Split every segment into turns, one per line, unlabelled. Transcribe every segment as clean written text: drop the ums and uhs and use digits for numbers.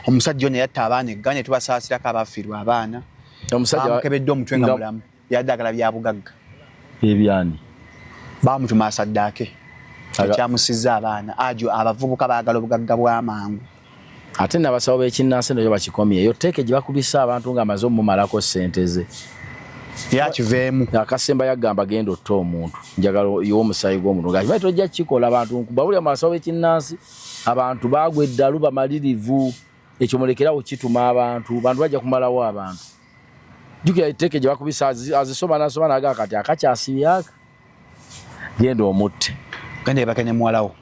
Omusajja ono yatta abaana eggane, tubasaasirako abafiirwa abaana.
Omusajja
bamukebedde omutwe nga mulamu, yaddagala bya bugagga.
Ebyani?
Bamutuma asaddaake, ekyamusizza abaana. Ajo abavubuka baagala obugagga bw'amangu.
Ate nabasawo b'ekinnansi nayo bakikomye eyo tteeke gye bakubisa abantu ng'amaze omumalako ssente ze.
Yakiveemu.
Akasemba yagamba genda otte omuntu, njagala oyiwe omusaayi gw'omuntu, nga kimanyi tojja kukikola. Abantu nkubabulira mu basawo b'ekinnansi, abantu baagwa eddalu, bamalirivu. Ekyo mulekerawo kituma abantu, bantu bajja kumalawo abantu. Jjukira etteeka gye bakubisa, azisoma nasoma nagaa kati akakyasibyaka, genda omutte.
Genda ebake ne muwalawo.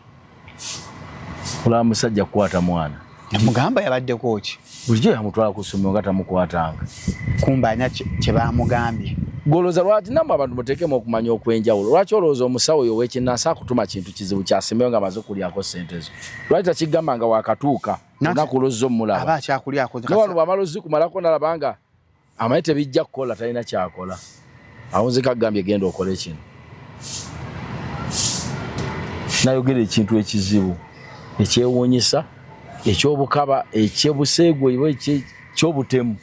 Olaba musajja kukwata mwana.
Namugamba yabaddeko ki?
Bulijjo yamutwala ku ssomero nga tamukwatanga.
Kumbe alina kye bamugambye.
Golooza lwaki nammwe abantu muteekemu okumanya okw'enjawulo? Lwaki olowooza omusawo oyo ow'ekinnansi akutuma kintu kizibu kyasembeyo nga amaze okulyako ssente zo? Lwaki takigamba nga wakatuuka olunaku lw'ozze omulaba?
Aba akyakulyako.
Ne wano bw'amala ozikumalako nalaba nga amanyi tebijja kukola, talina kyakola. Awunzika agambye genda okole kino. Nayogera ekintu ekizibu, ekyewuunyisa, eky'obukaba, ekyobuseegu, oba eky'obutemu.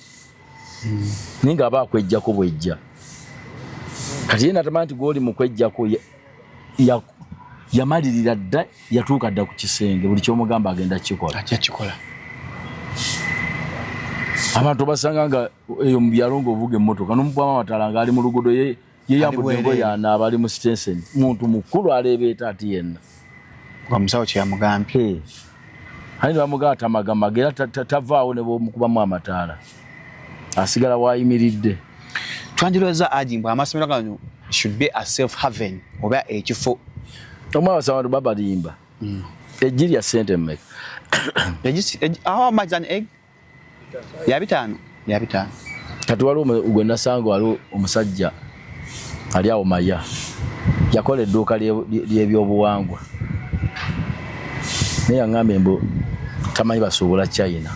Naye ng'aba akwejjako bwejja. Kati ye natamanyi nti gw'oli mu kwejjako yamalirira dda, yatuuka dda ku kisenge, buli ky'omugamba agenda kukikola.
Ajja kukikola.
Abantu basanga nga eyo mu byalo ng'ovuga emmotoka n'omukubamu amataala ng'ali mu luguudo, yeyambudde engoye anaaba, ali mu sitenseni, muntu mukulu aleebeeta ati yenna.
Omusawo kye yamugambye.
Ani bamugamba tamagamaga era tavaawo ne bw'omukubamu amataala asigala waayimiridde.
Twandirowooza Aji mbu amasomero gano should be a safe haven oba ekifo.
Omwabasa abantu babalimba. Eggi lya ssente mmeka?
How much an egg? Ya 500. Ya 500.
Kati waliwo gwe nasanga, waliwo omusajja ali awo Maya, yakola edduuka ly'ebyobuwangwa, naye yaŋŋambye mbu tamanyi basuubula China.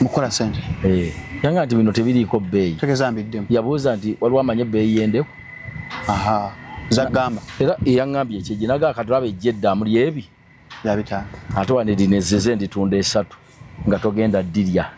Mukukola ssente.
Eh, yangamba nti bino tebiriiko bbeeyi.
Tegeeza mbiddemu.
Yabuuza nti waliwo amanyi ebbeeyi y'endeku?
Aha, zagamba.
Era yaŋŋambye ekyegye nagaa kati olaba ejja eddamu lyebi.
Ya 500.
Ate wano lino ezzeze nditunda 3 nga togenda ddirya.